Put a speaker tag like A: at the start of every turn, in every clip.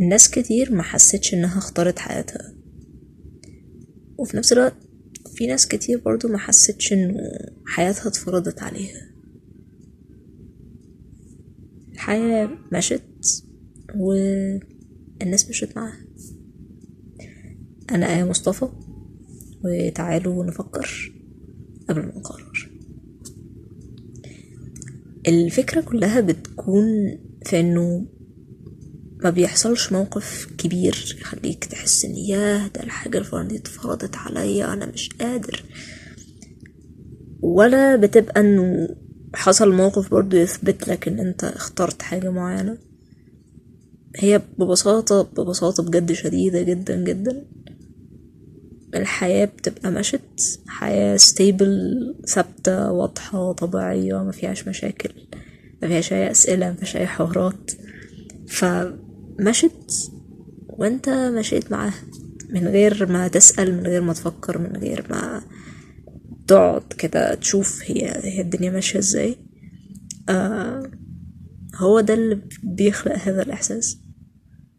A: ناس كتير ما حستش انها اختارت حياتها، وفي نفس الوقت في ناس كتير برضو ما حستش انه حياتها اتفرضت عليها. الحياة مشت والناس مشت معاها. أنا آية مصطفى، وتعالوا نفكر قبل ما نقرر. الفكرة كلها بتكون في انه ما بيحصلش موقف كبير يخليك تحس ان ياه ده الحاجة الفلانية اتفرضت عليا انا مش قادر، ولا بتبقى انه حصل موقف برضو يثبت لك ان انت اخترت حاجة معينة. هي ببساطة بجد شديدة جدا جدا الحياة بتبقى مشت، حياة stable ثابتة واضحة طبيعية، ما فيهاش مشاكل، ما فيهاش أي أسئلة، ما فيهاش أي حوارات، فمشت وانت مشيت معاها من غير ما تسأل، من غير ما تفكر، من غير ما تقعد كده تشوف هي الدنيا ماشية ازاي. هو ده اللي بيخلق هذا الإحساس.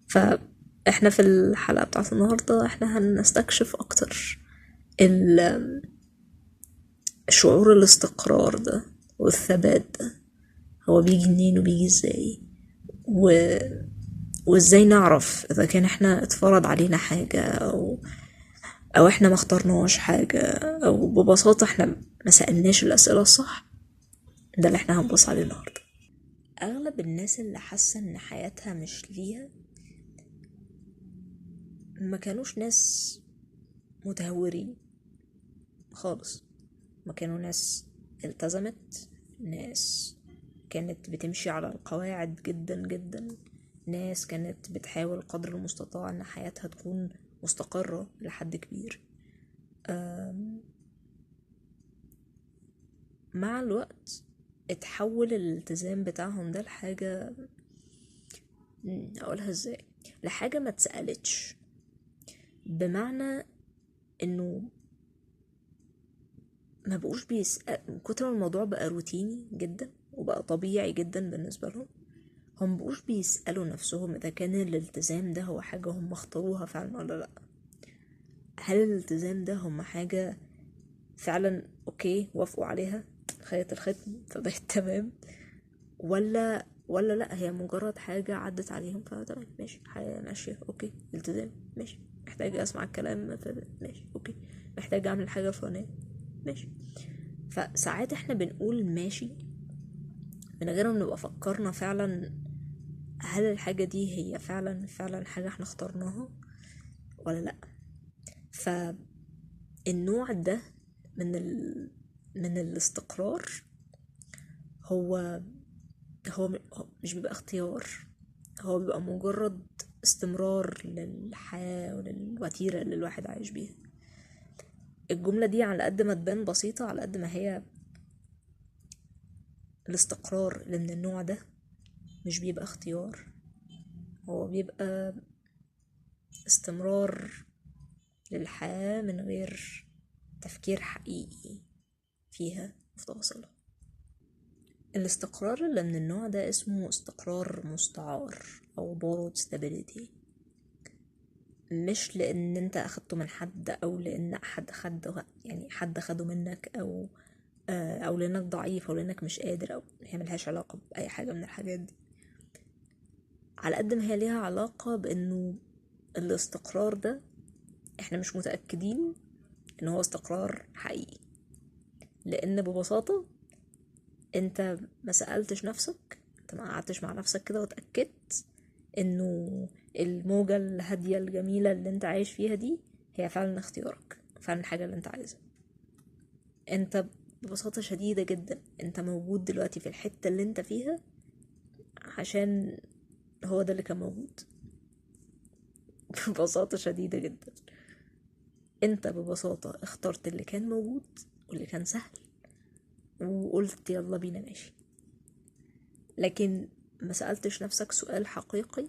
A: فإحنا في الحلقة بتاعت النهاردة إحنا هنستكشف أكتر شعور الاستقرار ده والثبات ده هو بيجي منين وبيجي ازاي، وازاي نعرف إذا كان إحنا اتفرض علينا حاجة أو إحنا ما اخترناش حاجة، أو ببساطة إحنا ما سألناش الأسئلة الصح. ده اللي إحنا هنبص عليه النهاردة. أغلب الناس اللي حاسة إن حياتها مش ليها ما كانوش ناس متهورين خالص، ما كانوا ناس التزمت، ناس كانت بتمشي على القواعد جدا جدا، ناس كانت بتحاول قدر المستطاع ان حياتها تكون مستقرة لحد كبير. مع الوقت اتحول الالتزام بتاعهم ده لحاجة، اقولها ازاي، لحاجة ما تسألتش، بمعنى انه ما بقوش بيسأل. من كتر ما الموضوع بقى روتيني جدا وبقى طبيعي جدا بالنسبة لهم، هم بقوش بيسألوا نفسهم إذا كان الالتزام ده هو حاجة هم اختاروها فعلا ولا لأ. هل الالتزام ده هم حاجة فعلا okay وافقوا عليها خيط الختم فبقت تمام، ولا لأ هي مجرد حاجة عدت عليهم فتمام ماشي، حاجة ماشية okay التزام ماشي، محتاجة أسمع الكلام ماشي okay، محتاجة أعمل حاجة فلانية ماشي. فساعات احنا بنقول ماشي من غير ما نبقى فكرنا فعلا هل الحاجة دي هي فعلا فعلا حاجة احنا اخترناها ولا لأ. فالنوع ده من الاستقرار هو مش بيبقى اختيار، هو بيبقى مجرد استمرار للحياة وللوتيرة اللي الواحد عايش بيها. الجملة دي على قد ما تبان بسيطة على قد ما هي الاستقرار اللي من النوع ده مش بيبقى اختيار، هو بيبقى استمرار للحياة من غير تفكير حقيقي فيها وفي تفاصيلها. الاستقرار اللي من النوع ده اسمه استقرار مستعار أو borrowed stability، مش لأن انت أخدته من حد أو لأن حد خده، يعني حد خده منك أو لأنك ضعيف أو لأنك مش قادر، أو هي ملهاش علاقة بأي حاجة من الحاجات دي، على قد ما هي ليها علاقة بأنه الاستقرار ده احنا مش متأكدين إن هو استقرار حقيقي، لأن ببساطة انت ما سألتش نفسك، انت ما قعدتش مع نفسك كده وتأكدت إنه الموجة الهادية الجميلة اللي انت عايش فيها دي هي فعلا اختيارك، فعلا الحاجة اللي انت عايزها. انت ببساطة شديدة جدا انت موجود دلوقتي في الحتة اللي انت فيها عشان هو ده اللي كان موجود. ببساطة شديدة جدا انت ببساطة اخترت اللي كان موجود واللي كان سهل وقلت يلا بينا ماشي، لكن ما سألتش نفسك سؤال حقيقي،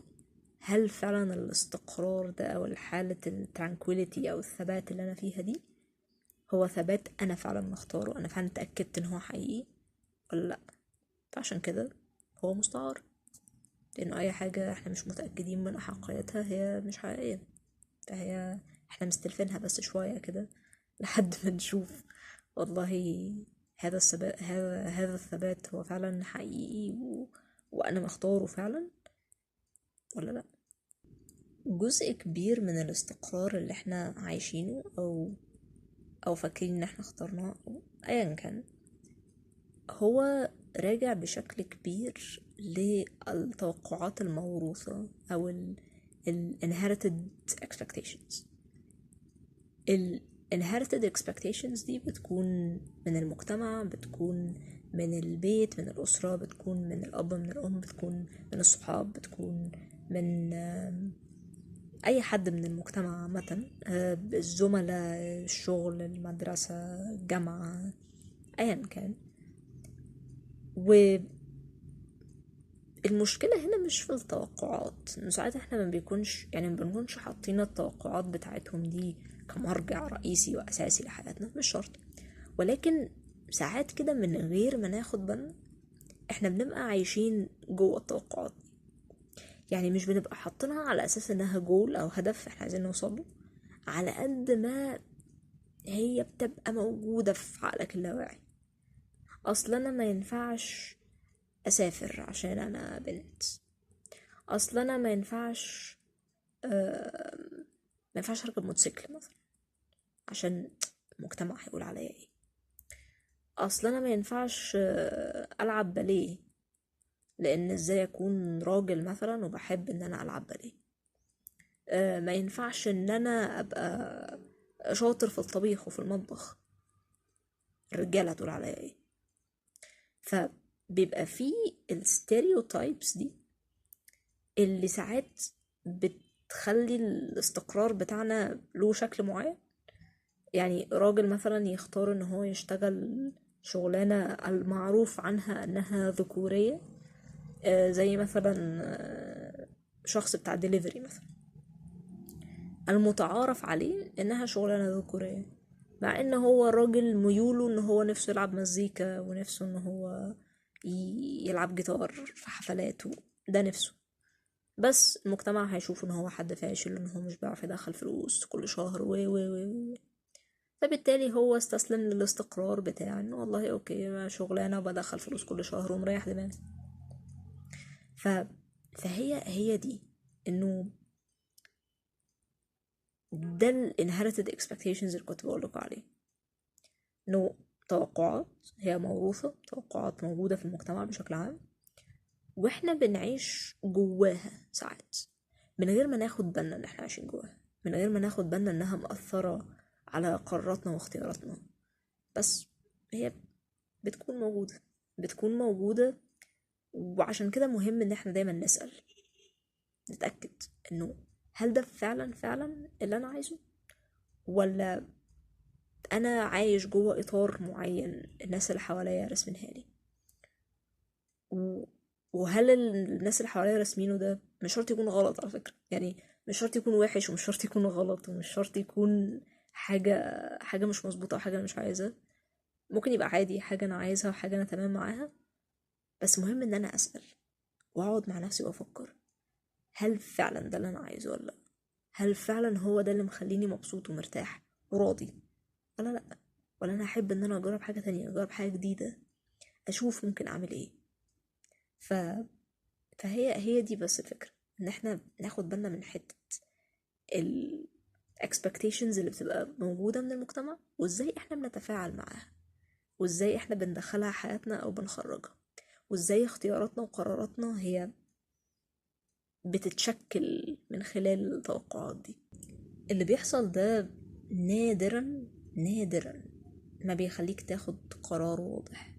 A: هل فعلا الاستقرار ده او الحالة الترانكويليتي او الثبات اللي انا فيها دي هو ثبات انا فعلا مختاره، انا فعلا اتأكدت ان هو حقيقي ولا لا؟ فعشان كده هو مستعار. لأنه أي حاجة احنا مش متأكدين من أحقيتها هي مش حقيقية، فهي احنا مستلفينها بس شوية كده لحد ما نشوف والله هذا الثبات، هذا الثبات هو فعلا حقيقي وأنا مختاره فعلا ولا لا. جزء كبير من الاستقرار اللي احنا عايشينه أو فاكرين ان احنا اخترناه أو أيا كان، هو راجع بشكل كبير للتوقعات الموروثة أو ال inherited expectations. ال inherited expectations دي بتكون من المجتمع، بتكون من البيت، من الأسرة، بتكون من الأب، من الأم، بتكون من الصحاب، بتكون من أي حد من المجتمع عامة، الزملاء، الشغل، المدرسة، الجامعة، أيا كان. والمشكلة هنا مش في التوقعات، إنه ساعات احنا ما بيكونش، يعني ما بنكونش حاطين التوقعات بتاعتهم دي كمرجع رئيسي وأساسي لحياتنا، مش شرط، ولكن ساعات كده من غير ما ناخد بالنا احنا بنبقى عايشين جوه التوقعات دي. يعني مش بنبقى حاطينها على أساس إنها جول أو هدف احنا عايزين نوصله، على قد ما هي بتبقى موجودة في عقلك اللاواعي. أصل أنا ما ينفعش أسافر عشان أنا بنت، أصل أنا ما ينفعش ما ينفعش أركب موتوسيكل مثلا عشان المجتمع هيقول عليا إيه، أصل أنا ما ينفعش ألعب باليه لأن إزاي أكون راجل مثلا وبحب إن أنا ألعب باليه، ما ينفعش إن أنا أبقى شاطر في الطبيخ وفي المطبخ، الرجالة هتقول عليا إيه. فبيبقى فيه ال stereotypes دي اللي ساعات بتخلي الاستقرار بتاعنا له شكل معين. يعني راجل مثلا يختار ان هو يشتغل شغلانة المعروف عنها انها ذكورية، زي مثلا شخص بتاع ديليفري مثلا، المتعارف عليه انها شغلانة ذكورية، مع ان هو راجل ميوله ان هو نفسه يلعب مزيكا ونفسه ان هو يلعب جيتار في حفلاته، ده نفسه، بس المجتمع هيشوف ان هو حد فاشل وان هو مش بيعرف يدخل فلوس كل شهر و و و، فبالتالي هو استسلم للاستقرار بتاع انه والله okay شغلانه وبدخل فلوس كل شهر ومريح دماغي. فهي هي دي انه ده ال inherited expectations اللي كنت بقولكوا عليه، انه توقعات هي موروثة، توقعات موجودة في المجتمع بشكل عام واحنا بنعيش جواها ساعات من غير ما ناخد بالنا ان احنا عايشين جواها، من غير ما ناخد بالنا انها مؤثرة على قراراتنا واختياراتنا، بس هي بتكون موجودة، بتكون موجودة. وعشان كده مهم ان احنا دايما نسأل، نتأكد انه هل ده فعلا فعلا اللي انا عايزه، ولا انا عايش جوه اطار معين الناس اللي حواليا رسمينها لي، وهل الناس اللي حواليا رسمينه ده مش شرط يكون غلط على فكرة، يعني مش شرط يكون وحش ومش شرط يكون غلط ومش شرط يكون حاجة مش مظبوطة أو حاجة أنا مش عايزها، ممكن يبقى عادي حاجة أنا عايزها وحاجة أنا تمام معاها، بس مهم إن أنا أسأل وأقعد مع نفسي وأفكر هل فعلا ده اللي أنا عايزه ولا لأ، هل فعلا هو ده اللي مخليني مبسوط ومرتاح وراضي ولا لأ، ولا أنا أحب إن أنا أجرب حاجة تانية، أجرب حاجة جديدة، أشوف ممكن أعمل إيه. فهي هي دي بس الفكرة، إن إحنا ناخد بالنا من حتة ال expectations اللي بتبقى موجودة من المجتمع، وإزاي إحنا بنتفاعل معاها، وإزاي إحنا بندخلها حياتنا أو بنخرجها، وإزاي اختياراتنا وقراراتنا هي بتتشكل من خلال التوقعات دي. اللي بيحصل ده نادرا نادرا ما بيخليك تاخد قرار واضح،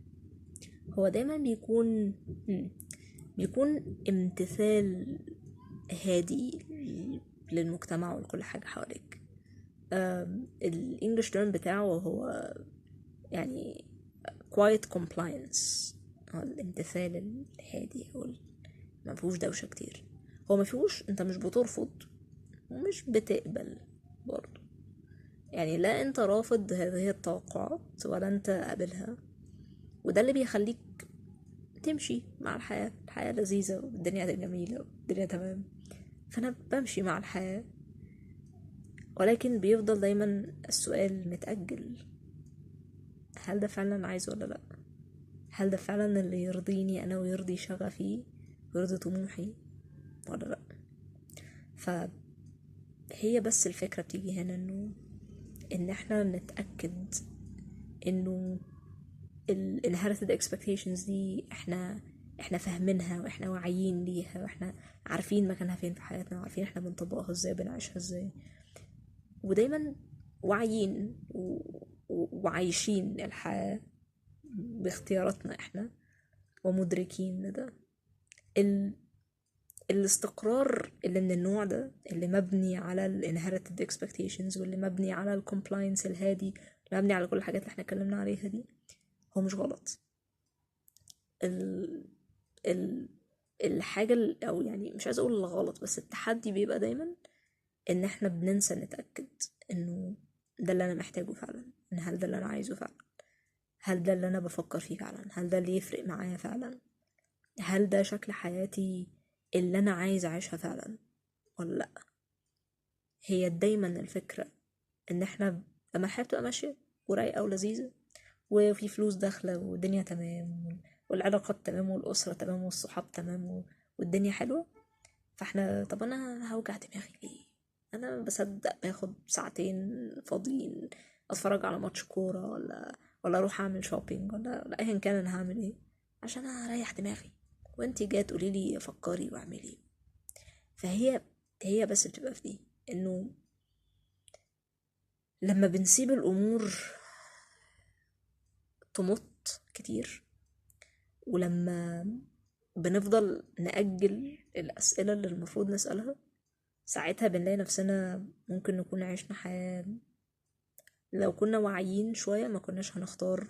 A: هو دايما بيكون امتثال هادي للمجتمع ولكل حاجة حواليك. ال English term بتاعه هو يعني quiet compliance، هو الامتثال الهادي، هو ما فيهوش دوشة كتير، هو ما فيهوش، انت مش بترفض ومش بتقبل برضو، يعني لا انت رافض هذه التوقعات ولا انت قابلها، وده اللي بيخليك تمشي مع الحياة. الحياة لذيذة والدنيا جميلة والدنيا تمام، فأنا بمشي مع الحياة. ولكن بيفضل دايما السؤال متأجل، هل ده فعلا عايزه ولا لأ؟ هل ده فعلا اللي يرضيني أنا ويرضي شغفي ويرضي طموحي ولا لأ؟ فهي بس الفكرة بتيجي هنا إن احنا نتأكد إنه ال inherited expectations دي احنا فاهمينها واحنا واعيين ليها واحنا عارفين مكانها فين في حياتنا وعارفين احنا بنطبقها ازاي بنعيشها ازاي، ودايما واعيين وعايشين الحياة باختياراتنا احنا ومدركين ده. الاستقرار اللي من النوع ده، اللي مبني على ال inherited expectations واللي مبني على ال compliance الهادي، اللي مبني على كل الحاجات اللي احنا اتكلمنا عليها دي، هو مش غلط. ال ال الحاجة او يعني مش عايزة اقول الغلط، بس التحدي بيبقى دايما ان احنا بننسى نتأكد انه ده اللي انا محتاجه فعلا، ان هل ده اللي انا عايزه فعلا، هل ده اللي انا بفكر فيه فعلا، هل ده اللي يفرق معايا فعلا، هل ده شكل حياتي اللي انا عايز اعيشها فعلا ولا لا. هي دايما الفكرة ان احنا لما الحياة بتبقى ماشية ورايقة ولذيذة وفي فلوس داخلة والدنيا تمام والعلاقات تمام والأسرة تمام والصحاب تمام والدنيا حلوة، فاحنا طب انا هوجع دماغي ليه؟ انا بصدق باخد ساعتين فاضيين اتفرج على ماتش كورة ولا اروح اعمل shopping ولا ايا كان انا هعمل ايه عشان اريح دماغي، وانتي جايه تقولي لي فكري واعملي. فهي بس بتبقى في دي، انه لما بنسيب الامور تمط كتير ولما بنفضل نأجل الأسئلة اللي المفروض نسألها، ساعتها بنلاقي نفسنا ممكن نكون عشنا حياة لو كنا واعيين شوية ما كناش هنختار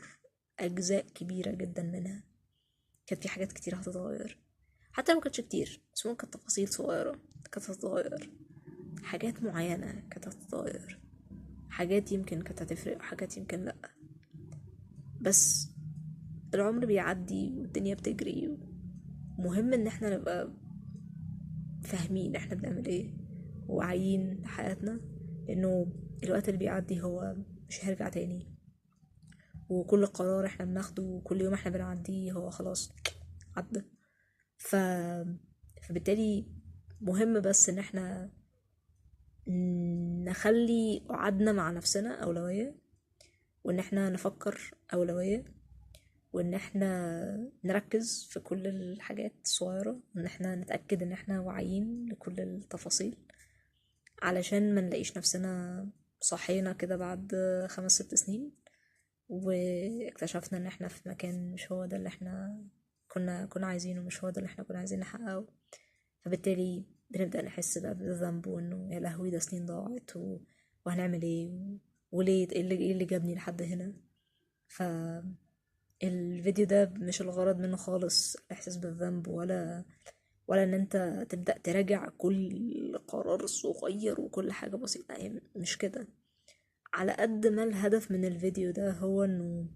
A: أجزاء كبيرة جدا منها. كانت في حاجات كتير هتتغير، حتى لو ما كانتش كتير بس ممكن تفاصيل صغيرة كانت هتتغير، حاجات معينة كانت هتتغير، حاجات يمكن كانت هتفرق وحاجات يمكن لأ. بس العمر بيعدي والدنيا بتجري، مهم ان احنا نبقى فاهمين احنا بنعمل ايه وواعيين لحياتنا، لانه الوقت اللي بيعدي هو مش هيرجع تاني، وكل قرار احنا بناخده وكل يوم احنا بنعديه هو خلاص عدى. فبالتالي مهم بس ان احنا نخلي قعدنا مع نفسنا أولوية، وان احنا نفكر أولوية، وان احنا نركز في كل الحاجات الصغيرة، وان احنا نتأكد ان احنا واعيين لكل التفاصيل، علشان ما نلاقيش نفسنا صحينا كده بعد 5-6 سنين واكتشفنا ان احنا في مكان مش هو ده اللي احنا كنا عايزينه، مش هو ده اللي احنا كنا عايزين نحققه. فبالتالي بنبدأ نحس بقى بالذنب، وانه يا لهوي ده سنين ضاعت وهنعمل ايه وليه ايه اللي جابني لحد هنا. فالفيديو ده مش الغرض منه خالص الاحساس بالذنب ولا ان انت تبدأ تراجع كل قرار صغير وكل حاجة بسيطة، يعني مش كده. على قد ما الهدف من الفيديو ده هو انه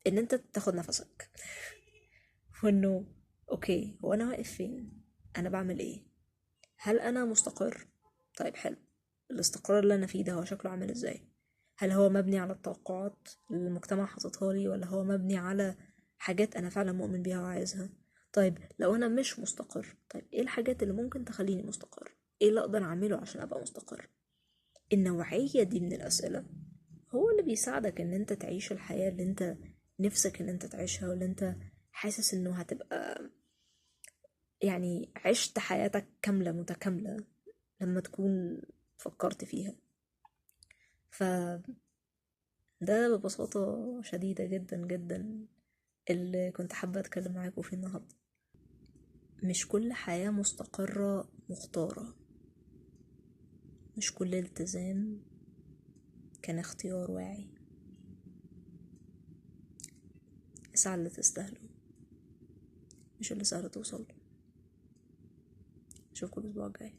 A: ان انت تاخد نفسك وانه okay هو انا واقف فين، انا بعمل ايه، هل انا مستقر؟ طيب حلو، الاستقرار اللي انا فيه ده هو شكله عامل ازاي؟ هل هو مبني على التوقعات اللي المجتمع حاططها لي، ولا هو مبني على حاجات انا فعلا مؤمن بيها وعايزها؟ طيب لو انا مش مستقر، طيب ايه الحاجات اللي ممكن تخليني مستقر؟ ايه اللي اقدر اعمله عشان ابقى مستقر؟ النوعية دي من الأسئلة هو اللي بيساعدك ان انت تعيش الحياة اللي انت نفسك ان انت تعيشها، واللي انت حاسس انه هتبقى يعني عشت حياتك كاملة متكاملة لما تكون فكرت فيها. فده ببساطة شديدة جدا جدا اللي كنت حابة اتكلم معاكم فيه النهاردة. مش كل حياة مستقرة مختارة، مش كل التزام كان اختيار واعي. اسعى اللي تستاهله مش اللي سهل توصله. اشوفكم الاسبوع الجاي.